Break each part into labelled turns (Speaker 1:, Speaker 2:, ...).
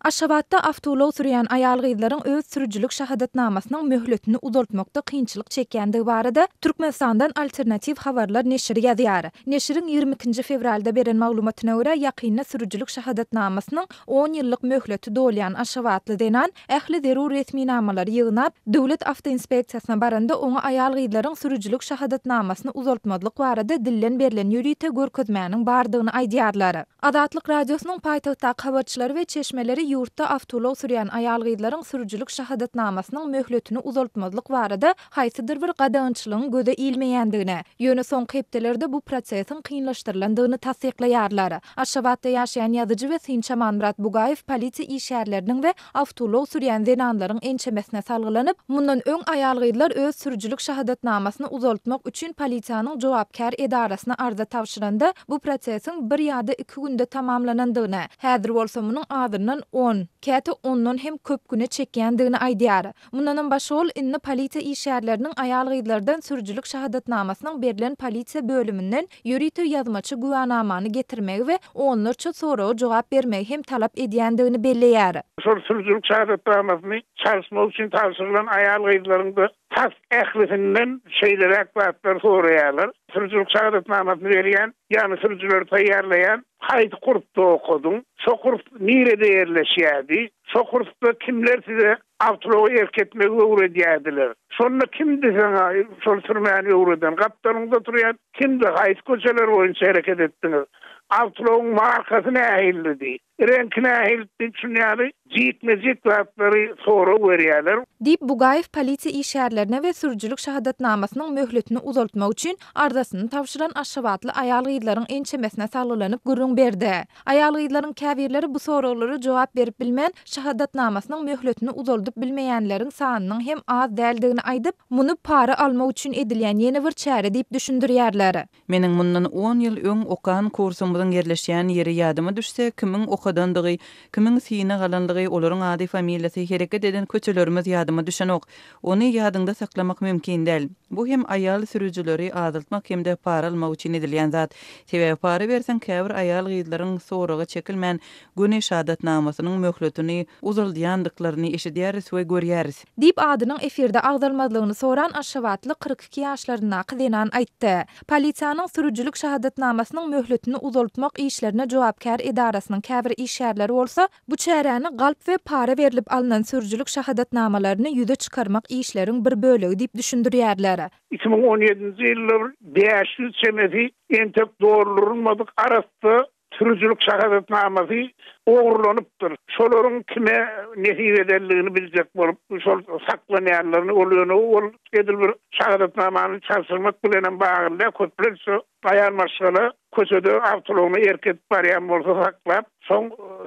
Speaker 1: Aşgabatda awtoulag sürýän aýal-gyzlaryň öz sürüjilik şahadatnamasynyň möhletini uzaltmakda kynçylyk çekýändigi barada Türkmenistandan Alternatiw habarlar neşiri ýazýar. Neşiriň 22 nji fewralda beren maglumatyna görä, ýakynda sürüjilik şahadatnamasynyň on ýyllyk möhleti dolýan aşgabatly zenan ähli zerur resminamalary ýygnap, Döwlet awtoinspeksiýasyna baranda oňa aýal-gyzlaryň sürüjilik şahadatnamasyny uzaltmazlyk barada dilden berlen ýörite görkezmäniň bardygyny aýdýarlar. Azatlyk Radiosynyň paýtagtdaky habarçylary we çeşmeleri ýurtda awtoulag sürýän aýal-gyzlaryň sürüjilik şahadatnamasynyň möhletini uzaltmazlyk barada haýsydyr bir gadagançylygyň göze ilmeýändigini, ýöne soňky hepdelerde bu prosesiň kynlaşdyrylandygyny tassyklaýarlar. Aşgabatda ýaşaýan ýazyjy we synçy Amanmyrat Bugaýew polisiýa işgärleriniň we awtoulag sürýän zenanlaryň ençemesine salgylanyp, mundan öň aýal-gyzlar öz sürüjilik şahadatnamasyny uzaltmak üçin polisiýanyň jogapkär edarasyna arza tabşyranda, bu prosesiň bir ýa-da iki günde tamamlanandygyny, häzir bolsa munuň azyndan on, käte ondan hem köp güne çekýändigini aýdýar. Mundanam başga ol indi polisiýa işgärleriniň aýal-gyzlardan sürüjilik şahadatnamasynyň berlen polisiýa bölüminden ýörite ýazmaça güwänamany getirmegi we onlarça soraga jogap bermegi hem talap
Speaker 2: edýändigini
Speaker 1: belleýär.
Speaker 2: Şol sürüjilik şahadatnamasyny çalyşmak üçin tabşyrylan aýal-gyzlaryň-da tas ählisinden şeýleräk zatlar soraýarlar, Sürüjilik şahadatnamasyny berýän, ýagny sürüjileri taýýarlaýan haýsy kursda okadyň, şo kurs nirede ýerleşýärdi, şo kursda kimler size Awtoulaga erk etmegi öwredýärdiler. Şonda kimdi saňa şol sürmäni öwreden? Gapdalyňda oturýan kimdi? Haýsy köçeler boýunça hereket etdiňiz? Awtoulagyň markasy nähilidi? Reňki nähilidi? diýip, şuny ýaly jikme-jik zatlary sorag berýärler.
Speaker 1: Diýip, Bugaýew polisiýa işgärlerine we sürüjilik şahadatnamasynyň möhletini uzaltmak üçin arzasyny tabşyran aşgabatly aýal-gyzlaryň ençemesine salgylanyp gürrüň berdi. Aýal-gyzlaryň käbirleri bu soraglara jogap berip bilmän, şahadatnamasynyň möhletini uzaldyp bilmeýänleriň sanynyň hem az däldigini aýdyp, muny para almak üçin edilýän ýene bir çäre diýip düşündirýärler.
Speaker 3: Meniň mundan on ýyl öň okan kursumyzyň ýerleşýän ýeri ýadyma düşse, kimiň okadandygy, kimiň synag alandygy, olaryň ady-familiýasy, hereket eden köçelerimiz ýadyma düşenok. Ony ýadyňda saklamak mümkin däl. Bu hem aýal sürüjileri azaltmak hem-de para almak üçin edilýän zat. Sebäbi para berseň käbir aýal-gyzlaryň soraga çekilmän göni şahadatnamasynyň möhletini uzaldýandyklaryny eşidýäris we görýäris.
Speaker 1: Diýip, adynyň efirde agzalmazlygyny soran aşgabatly 42 ýaşlaryndaky zenan aýtdy. Polisiýanyň sürüjilik şahadatnamasynyň möhletini uzaltmak işlerine jogapkär edarasynyň käbir işgärleri bolsa, Bu çäräni galp we para berlip alnan sürüjilik şahadatnamalaryny ýüze çykarmak işleriň bir bölegi diýip düşündirýärler.
Speaker 2: 2017-nji ýylda bir 500 çemesi entek doldurylmadyk arassa sürüjilik şahadatnamasy ogurlanypdyr. Şolaryň kime nesip edenligini biljek bolup, şol saklanýanlaryny, ol ýöne ol edil bir şahadatnamany çalşyrmak bilenem bagly däl, köplenç aýal maşgala köçede awtoulagyna erk edip barýan bolsa saklap, soň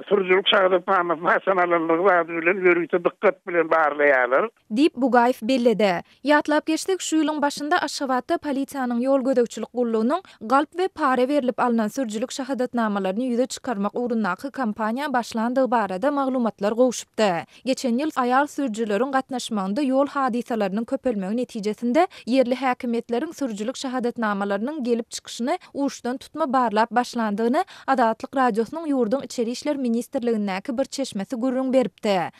Speaker 2: sürüjilik şahadatnamasyny haçan alanlygy zady bilen ýörite dykgat bilen barlaýarlar.
Speaker 1: Diýip, Bugaýew belledi. Ýatlap geçsek, şu ýylyň başynda Aşgabatda polisiýanyň ýol gözegçilik gullugynyň galp we para berlip alnan sürüjilik şahadatnamalaryny ýüze çykarmak ugrundaky kampaniýa başlandygy barada maglumatlar gowşupdy. Geçen ýyl aýal sürüjileriň gatnaşmagynda ýol hadysalarynyň köpelmegi netijesinde ýerli häkimiýetleriň sürüjilik şahadatnamalarynyň gelip çykyşyny uçdan tutma barlap başlandygyny Azatlyk Radiosynyň ýurduň Içeri işler ministrligindäki bir çeşmesi gürrüň beripdi.